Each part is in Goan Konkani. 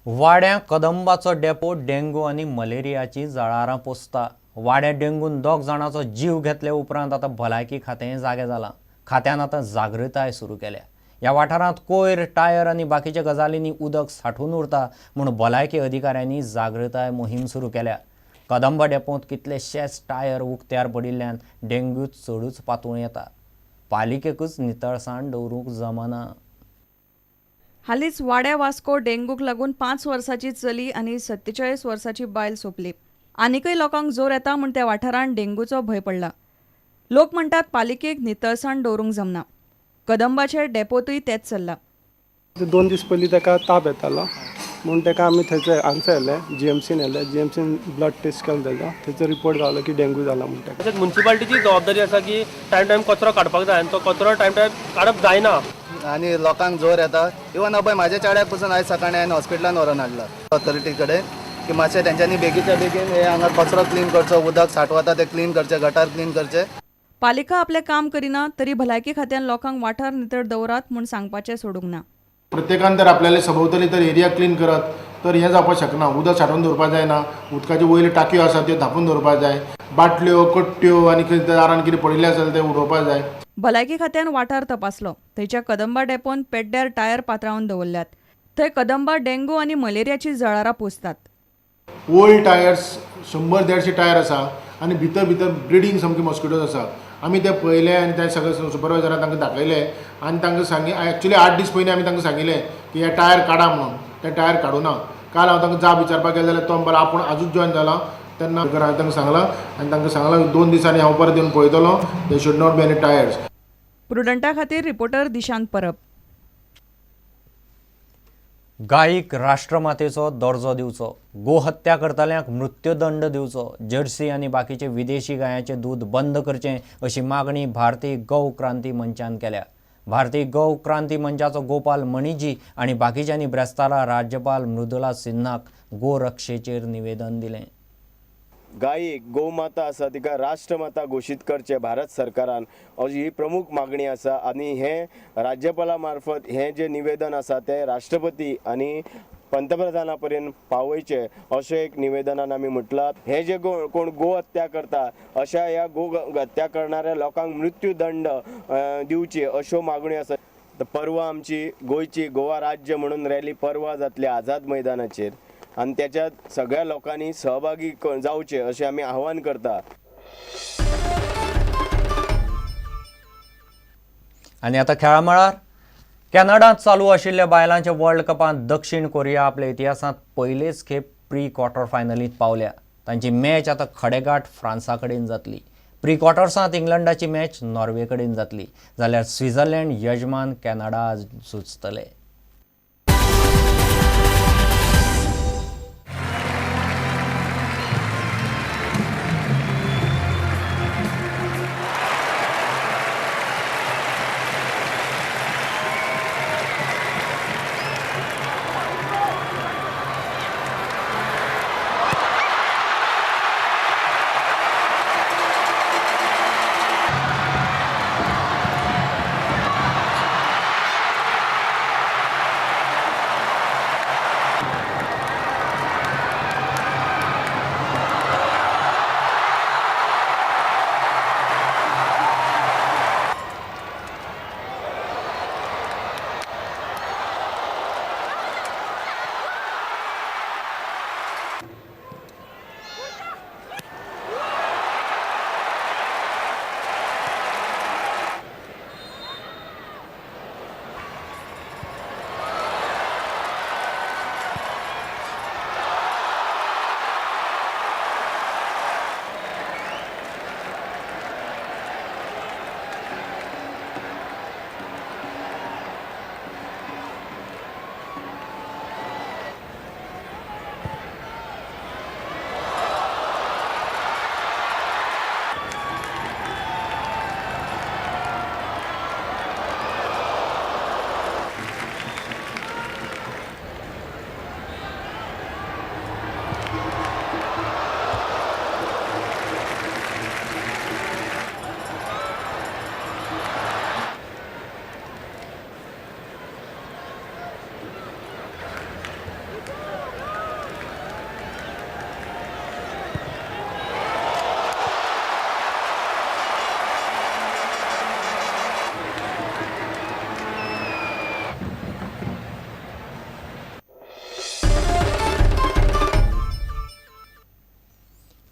वाड्या कदंबाचो डेपो डेंगू आनी मलेरियाची जळारां पोसता। वाड्या डेंगून 2 जाणांचो जीव घेतले उपरांत आतां भलायकी खातें जागें जालां। खात्यान आतां जागृताय सुरू केल्या। ह्या वाठारांत कोयर, टायर आनी बाकीच्या गजालींनी उदक सांठून उरता म्हूण भलायकी अधिकाऱ्यांनी जागृताय मोहीम सुरू केल्या। कदंबा डेपोंत कितलेशेच टायर उक्त्यार पडिल्ल्यान डेंग्यू चडूच पातळूं येता। पालिकेकूच नितळसाण दवरूंक जमना। हालींच वाड्या वास्को डेंगूक लागून 5 वर्साची चली आनी 47 वर्साची बायल सोंपली। आनीकय लोकांक जोर येता म्हूण त्या वाठारांत डेंगूचो भंय पडला। लोक म्हणटात पालिकेक नितळसाण दवरूंक जमना। कदंबाचे डेपोतूय तेच चल्ला। 2 दीस पयलीं ताका ताप येतालो म्हूण ताका आमी थंयचे हांगसर येयले, जीएमसीन येयले, जीएमसीन ब्लड टेस्ट केलो ताजो, थंयचो रिपोर्ट जालो की डेंगू जाला म्हूण ताका। तशेंच म्युनिसिपालिटीची जबाबदारी आसा की टायम टायम कचरो काडपाक जाय आनी तो कचरो टायम टायम काडप जायना आनी लोकांक जोर येता। इवन अभय म्हाज्या चेड्याक पसून आयज सकाळीं हांवें हॉस्पिटलान व्हरोन हाडला ऑथॉरिटी कडेन की मातशें तेंच्यांनी बेगीच्या बेगीन हे हांगा कचरो क्लीन करचो, उदक सांठवता तें क्लीन करचें, गटार क्लीन करचें। पालिका आपलें काम करिना तरी भलायकी खात्यान लोकांक वाठार नितळ दवरात म्हूण सांगपाचें सोडूंक ना। प्रत्येकान तर आपल्याले सभोवतली तर एरिया क्लीन करत तर हें जावपाक शकना। उदक सांठोवन दवरपाक जायना, उदकाच्यो वयल्यो टाकयो आसा त्यो धांपून दवरपाक जाय, बाटल्यो कट्ट्यो आनी खंय दारान कितें पडिल्लें आसा तें उडोवपाक जाय। भलायकी खात्यान वाठार तपासलो। थंयच्या कदंबा डेपोन पेड्ड्यार टायर पातळावन दवरल्यात। थंय कदंबा डेंगू आनी मलेरियाची जळारां पोसतात। ओल्ड टायर्स 100-150 टायर आसा आनी भितर भितर ब्रिडींग सामकी मॉस्किटोज आसा। आमी ते पळयले आनी ते सगळे सुपरवायजरान तांकां दाखयले आनी तांकां सांगी एक्चुअली 8 दीस पयलीं आमी तांकां सांगिल्लें की हे टायर काडा म्हणून, ते टायर काडूना। काल हांव तांकां जाप विचारपाक गेलो जाल्यार तो म्हणपाक आपूण आजूच जॉयन जाला तेन्ना हांवें तांकां सांगलां आनी तांकां सांगलां 2 दिसांनी हांव परत येवन पळयतलो, they should not be any tyres. प्रुडंटा खातीर रिपोर्टर दिशांत परब। गायीक राष्ट्रमातेचो दर्जो दिवचो, गोहत्या करतल्यांक मृत्यूदंड दिवचो, जर्सी आनी बाकीचे विदेशी गायांचें दूद बंद करचें अशी मागणी भारतीय गौ क्रांती मंचान केल्या। भारतीय गौ क्रांती मंचाचो गोपाल मणिजी आनी बाकीच्यांनी ब्रेस्तारा राज्यपाल मृदुला सिन्हाक गोरक्षेचेर निवेदन दिलें। गायेक गोमाता आसा तिका राष्ट्रमाता घोशीत करचें भारत सरकारान अशी ही प्रमुख मागणी आसा आनी हें राज्यपाला मार्फत हें जें निवेदन आसा तें राष्ट्रपती आनी पंतप्रधाना पर्यंत पावयचें अशें एक निवेदनान आमी म्हटलां। हें जे कोण गो हत्या करता अशा ह्या गो हत्या करणाऱ्या लोकांक मृत्यूदंड दिवची अश्यो मागण्यो आसा। परवा आमची गोंयची गोवा राज्य म्हणून रॅली परवा जातली आझाद मैदानाचेर आनी त्याच्यात सगळ्या लोकांनी सहभागी जावचे अशें आमी आव्हान करता। आनी आतां खेळा मळार कॅनडांत चालू आशिल्ल्या बायलांच्या वर्ल्ड कपांत दक्षिण कोरिया आपल्या इतिहासांत पयलेच खेप प्री क्वॉर्टर फायनलींत पावल्या। तांची मॅच आतां खडेगांठ फ्रांसा कडेन जातली। प्री क्वॉर्टर्सांत इंग्लंडाची मॅच नॉर्वे कडेन जातली जाल्यार स्वित्झर्लंड यजमान कॅनडा झुजतले।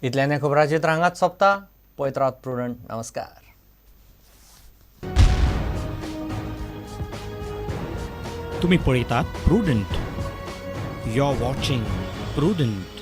इतल्यान खबराचित्र हांगाच सोंपता. पळयत रावत प्रुडंट. नमस्कार. तुम्ही पळयतात Prudent. You are watching Prudent.